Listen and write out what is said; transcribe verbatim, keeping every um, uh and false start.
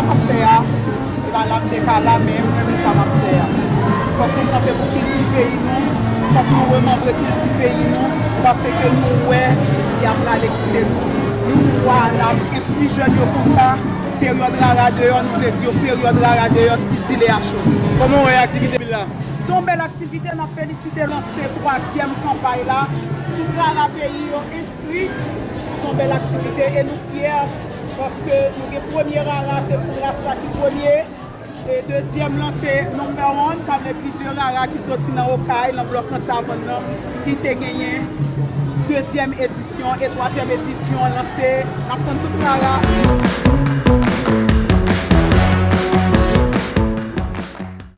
M ap fè a, e pa la m te ka la, men m renmen sa m ap fè a. Fòk nou kanpe pou kilti peyi nou, fòk nou remanbre kilti peyi nou, paske nou wè ti a prale kite nou. Yon fwa n ap enstwi jèn yo konsa, peryòd rara deyò, nou vle di yo peryòd rara deyò, ti zile a cho. Kòman w wè aktivite la? Se yon bèl aktivite, n ap felisite lanse twazyèm kanpay la. Tout rara peyi yo enskri, se yon bèl aktivite e nou fyè paske nou gen premye rara, se Food Rasta ki premye. E dezyèm lan se number one, sa vle di de rara ki soti nan Okay, nan blòk nan Savann nan, ki te genyen dezyèm edisyon e twazyèm edisyon an lanse. N ap tann tout rara.